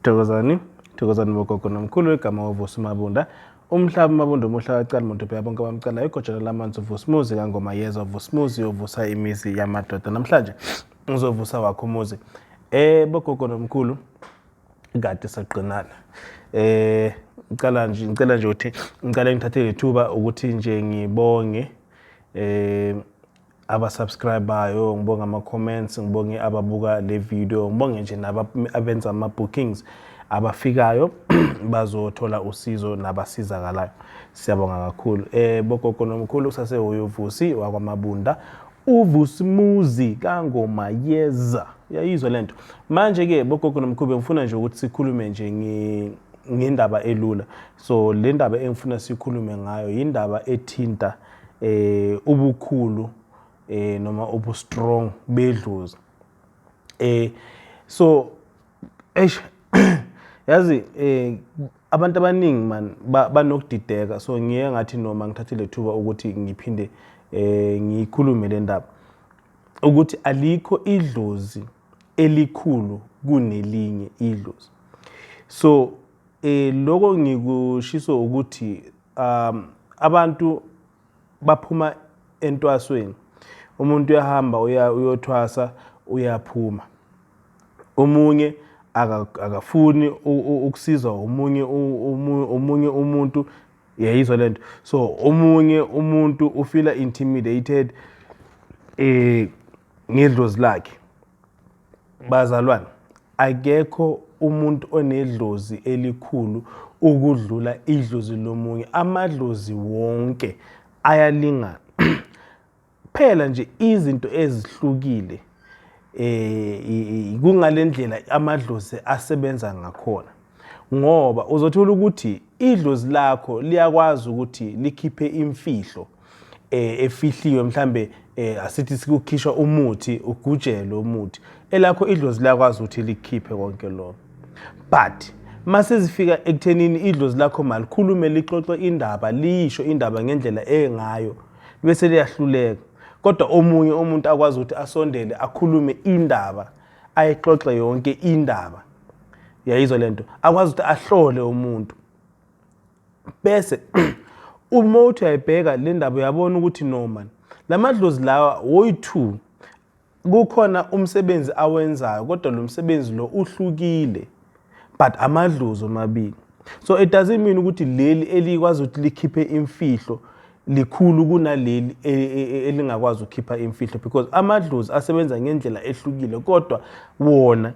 Thokozani, thokozani bogogo nomkhulu. Igama uVusi Mabunda. Umhlaba uMabunda umuhla kacala muntu bheka bonke abamcalayo igojana lamanzi uVusimuzi kangoma yezwa Vusimuzi uvusa imizi yamadoda. Namhlanje ngizovusa wakho umuzi. Bogogo nomkhulu, kade saqinana. Ngicela nje, ngicela nje ukuthi ngicela ngithathe lethuba ukuthi nje ngibonge abasubscribayo, ngibonge ama-comments, ngibonge ababuka le video, ngibonge nje abenza ama-bookings, abafikayo bazothola usizo nabasizakalayo. Siyabonga kakhulu. Bogogo nomkhulu, kusase uyovusi wakwaMabunda, uVusimuzi kangoma yeza. Uyayizwa lento. Manje ke bogogo nomkhulu, ngifuna nje ukuthi sikhulume nje ngendaba elula. So le ndaba engifuna sikhulume ngayo yindaba ethinta ubukhulu noma ubu-strong bedlozi. So eish, yazi abantu abaningi man banokudideka, so ngiye ngathi noma ngithathe lethuba ukuthi ngiphinde ngikhulume le ndaba ukuthi alikho idlozi elikhulu kunelinye idlozi. So lokho ngikushiso ukuthi abantu baphuma entwasweni, umuntu uyahamba uyothwasa, uyaphuma, omunye akafuni ukusizwa omunye umuntu. Yayizwa lento. So omunye umuntu ufeela intimidated ngedlozi lakhe. Bazalwane, akekho umuntu onedlozi elikhulu ukudlula idlozi lomunye. Amadlozi wonke ayalingana, phela nje izinto ezihlukile kungalendlela amadlozi asebenza ngakhona, ngoba uzothola ukuthi idlozi lakho liyakwazi ukuthi likhiphe imfihlo efihliwe. Mhlambe asithi sikukhishwa umuthi, ugujelwe umuthi, elakho idlozi liyakwazi ukuthi likhiphe konke lokho. But mase zifika ekuthenini idlozi lakho malikhulume, lixoxe indaba, liyisho indaba ngendlela engayo, bese liyahluleka. Kodwa omunye umuntu akwazi ukuthi asondele, akhulume indaba, ayixoxe yonke indaba. Yayizwa lento. Akwazi ukuthi ahlole umuntu, bese uma uthi uyayibheka le ndaba, uyabona ukuthi no man, lamadlozi lawa woyi-two kukhona umsebenzi awenzayo, kodwa lo msebenzi lo uhlukile, but amadlozi omabili. So it doesn't mean ukuthi leli elikwazi ukuthi likhiphe imfihlo likhulu kunaleli elingakwazi ukukhipha imfihlo, because amadlozi asebenza ngendlela ehlukile, kodwa wona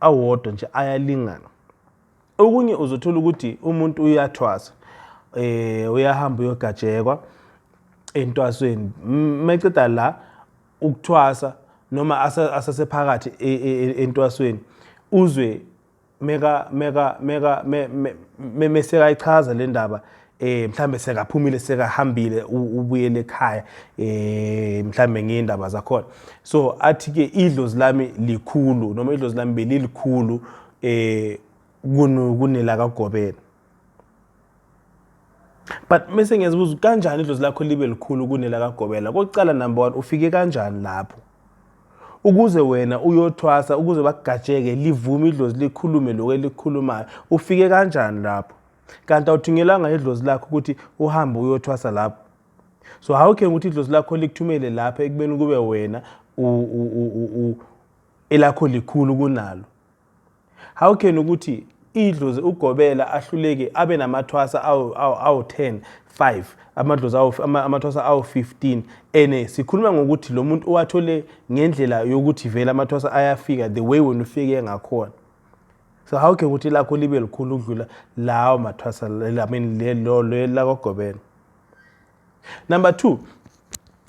awodwa nje ayalingana. Okunye uzothola ukuthi umuntu uyathwasa, uyahamba uyogajekwa entwasweni, meceda la ukuthwasa noma asasephakathi entwasweni, uzwe meka meka meka mesekayichaza le ndaba, mhlambe sekaphumile, sekahambile, ubuyele ekhaya, mhlambe ngiyindaba zakhona. So athi ke idlozi lami likhulu noma idlozi lami belilikhulu kunela kagobela. But mase ngiyazibuza, kanjani idlozi lakho libe likhulu kunela kagobela? Kokucala, number one, ufike kanjani lapho ukuze wena uyothwasa, ukuze bakugajeke, livume idlozi, likhulume lokho elikhulumayo? Ufike kanjani lapho kanti awuthunyelanga idlozi lakho ukuthi uhambe uyothwasa lapho? So how can ukuthi idlozi lakho likuthumele lapho ekubeni kube wena elakho likhulu kunalo? How can ukuthi idlozi ugobela ahluleke abe namathwasa awu-10 5 amadlozi, amathwasa awu-15, ene sikhuluma ngokuthi lo muntu uwathole ngendlela yokuthi vele amathwasa ayafika the way wena ufike ngakhona? So how can ukuthi lakho libe likhulu ukudlula lawo mathwasa, I mean lelo lakogobela? Number two,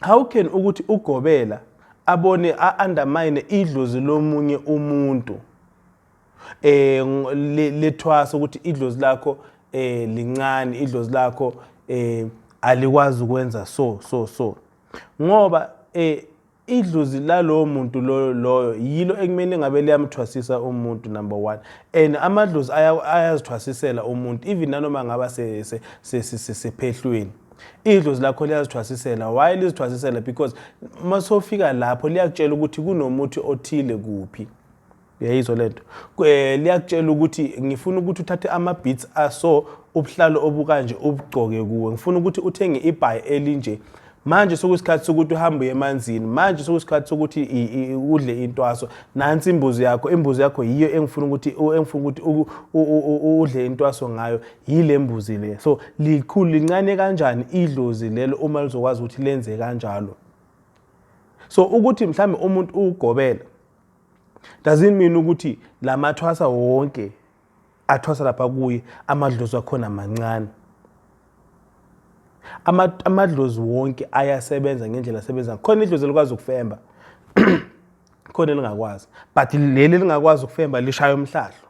how can ukuthi ugobela abone a-undermine idlozi lomunye umuntu lethwasa, ukuthi idlozi lakho lincane, idlozi lakho alikwazi ukwenza so so so, ngoba idlozi lalowo muntu loyo loyo yilo ekumele ngabe liyamthwasisa umuntu, number one? And amadlozi ayazithwasisela umuntu even nanoma ngaba sephehlweni. Idlozi lakho liyazithwasisela. Why lizithwasisela? Because masofika lapho liyakutshela ukuthi kunomuthi othile kuphi. Uyayizwa lento? Liyakutshela ukuthi ngifuna ukuthi uthathe ama-beads aso, ubuhlalo obukanje ubugcoke kuwe, ngifuna ukuthi uthenge ibhayi elinje, manje sokuyisikhathi sokuthi uhambe uye emanzini, manje sokuyisikhathi sokuthi udle intwaso, nansi imbuzi yakho, imbuzi yakho yiyo engifuna ukuthi udle intwaso ngayo, yile mbuzi le. So likhulu lincane kanjani idlozi lelo uma lizokwazi ukuthi lenze kanjalo? So ukuthi mhlambe umuntu ugobela doesn't mean ukuthi lamathwasa wonke athwasa lapha kuye amadlozi akhona mancane. Amadlozi wonke ayasebenza ngendlela asebenza khona. Idlozi elikwazi ukufemba, khona elingakwazi, but leli elingakwazi ukufemba lishaya umhlahlo,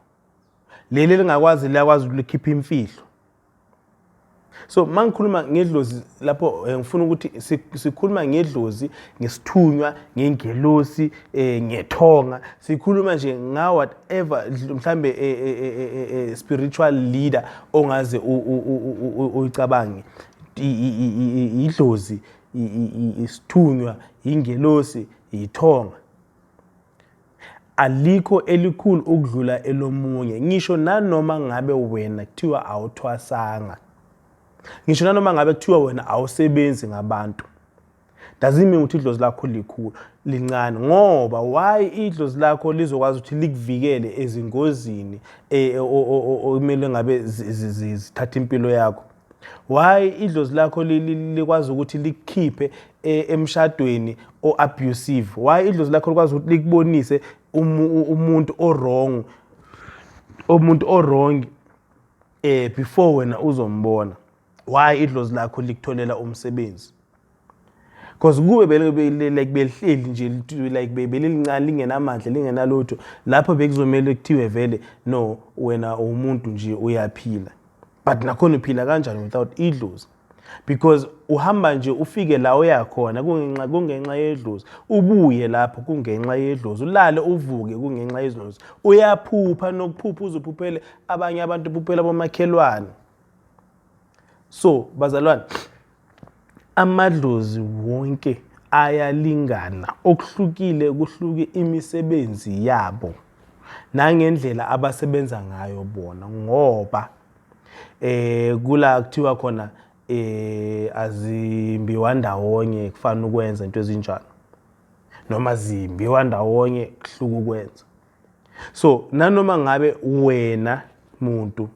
leli elingakwazi liyakwazi ukuthi likhiphe imfihlo. So mangikhuluma ngedlozi lapho, ngifuna ukuthi sikhuluma ngedlozi, ngesithunywa, ngengelosi, ngethonga, sikhuluma nje nga whatever mhlambe spiritual leader ongaze uyicabange, idlozi, isithunywa, ingelosi, ithonga, alikho elikhulu ukudlula elomunye. Ngisho nanoma ngabe wena kuthiwa awuthwasanga, ngisho nanoma ngabe kuthiwa wena awusebenzi ngabantu, doesn't mean ukuthi idlozi lakho likhulu lincane. Ngoba why? Idlozi lakho lizokwazi ukuthi likuvikele ezingozini okumele ngabe zithatha impilo yakho. Why idlozi lakho likwazi ukuthi likukhiphe emshadweni o-abusive? Why idlozi lakho likwazi ukuthi likubonise umuntu o-wrong, umuntu o-wrong before wena uzombona? Why idlozi lakho likutholela umsebenzi? Because kube like belihleli nje like belilincane, lingenamandla, lingenalutho lapho, bekuzomele kuthiwe vele no, wena umuntu nje uyaphila. But nakhona uphila kanjani without idlozi? Because uhamba nje ufike la uyakhona kungenxa yedlozi, ubuye lapho kungenxa yedlozi, ulale uvuke kungenxa yedlozi, uyaphupha nokuphupha uzuphuphele abanye abantu, uphuphela abomakhelwane. So bazalwane, amadlozi wonke ayalingana, okuhlukile kuhluke imisebenzi yabo nangendlela abasebenza ngayo bona, ngoba kula kuthiwa khona azimbiwa ndawonye kufana ukwenza into ezinjalo, noma zimbiwa ndawonye kuhluka ukwenza. So nanoma ngabe wena muntu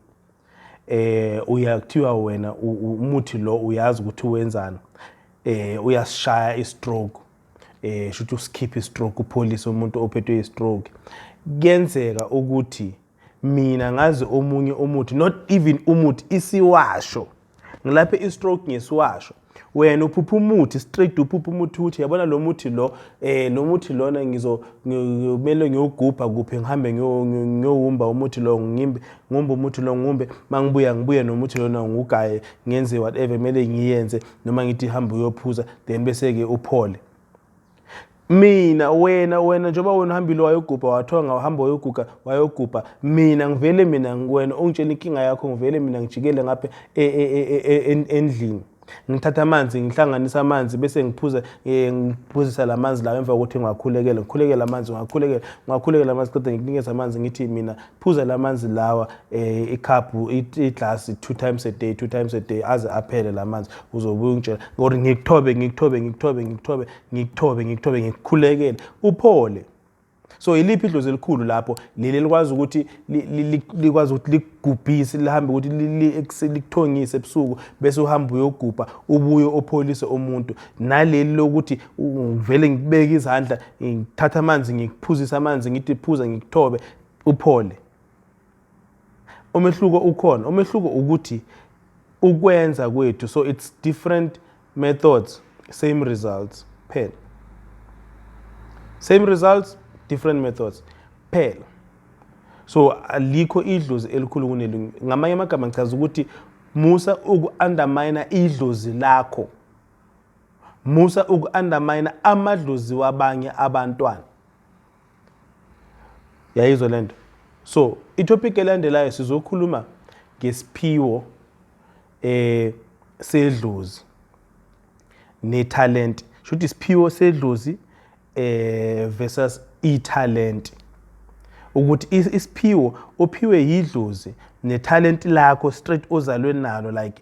uyakuthiwa wena umuthi lo uyazi ukuthi wenzani, uyasishaya i-stroke, shuthi usikhiphe i-stroke, upholise umuntu ophethwe i-stroke, kuyenzeka ukuthi mina ngazi omunye umuthi, not even umuthi, isiwasho, ngilaphe i-stroke ngesiwasho. Wena uphupha umuthi straight, uphupha umuthi uthi yabona lo muthi lo, lo muthi lona ngizo kumele ngiyogubha kuphi, ngihambe ngiyowumba umuthi lo, ngimbe ngumbe umuthi lo, ngumbe, mangibuya ngibuye nomuthi lona, ngugaye, ngenze whatever kumele ngiyenze, noma ngithi hamba uyophuza, then bese-ke uphole. Mina wena njengoba wena uhambile wayogubha, wathonga, wahamba wayoguga, wayogubha, mina ngivele mina wena ungitshela inkinga yakho, ngivele mina ngijikele ngapha endlini, ngithatha amanzi, ngihlanganisa amanzi, bese ngiphuza, ngiphuzisa la manzi lawa emva kokuthi ngiwakhulekele, ngikhulekele amanzi, ngiwakhulekele, ngiwakhulekele amanzi, qeda ngikunikeza amanzi, ngithi mina phuza la manzi lawa, ikhaphu, iglasi, two times a day, two times a day, aze aphele la manzi, uzobuya ungitshela, or ngikuthobe, ngikuthobe, ngikuthobe, ngikuthobe, ngikuthobe, ngikuthobe, ngikukhulekele, uphole. So iliphi idlozi elikhulu lapho? Leli likwazi ukuthi likwazi ukuthi likugubhise, lihambe ukuthi likuthongise ebusuku, bese uhamba uyogubha, ubuye upholise umuntu, naleli lokuthi ngivele ngikubeke izandla, ngithatha amanzi, ngikuphuzise amanzi, ngithi phuza, ngikuthobe, uphole? Umehluko ukhona. Umehluko ukuthi ukwenza kwethu. So it's different methods, same results phela. Same results, different methods phela. So alikho idlozi elikhulu kunelinye. Ngamanye amagama ngichaza ukuthi musa uku-undermine idlozi lakho, musa uku-undermine amadlozi wabanye abantwana. Yayizwa lento? So i-topic elandelayo sizokhuluma ngesiphiwo sedlozi ne-talent, shuthi isiphiwo sedlozi versus i-talent. Ukuthi isiphiwo uphiwe yidlozi nethalenti lakho straight ozalwe nalo, like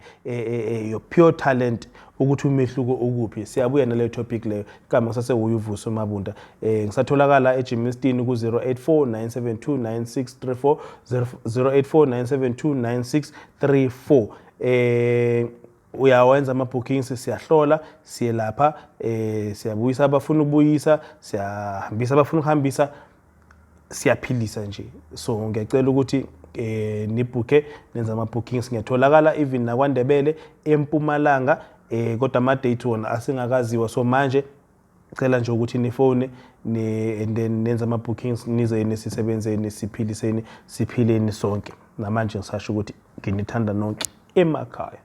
your pure talent, ukuthi umehluko ukuphi. Siyabuya naleyo topic leyo. Igama ngisasewuye uVusi Mabunda. Ngisatholakala eGermiston ku-084 972 9634, 084 972 9634. Uyawenza ama-bookings, siyahlola, siyelapha, siyabuyisa abafuna ukubuyisa, siyahambisa abafuna ukuhambisa, siyaphilisa nje. So ngiyacela ukuthi nibhukhe, nenze ama-bookings. Ngiyatholakala even nakwaNdebele, eMpumalanga, kodwa ama-date wona asengakaziwa. So manje cela nje ukuthi nifone ni and then nenze ama-bookings, nize nisisebenzeni, siphiliseni, siphileni sonke. Namanje ngisasho ukuthi nginithanda nonke emakhaya.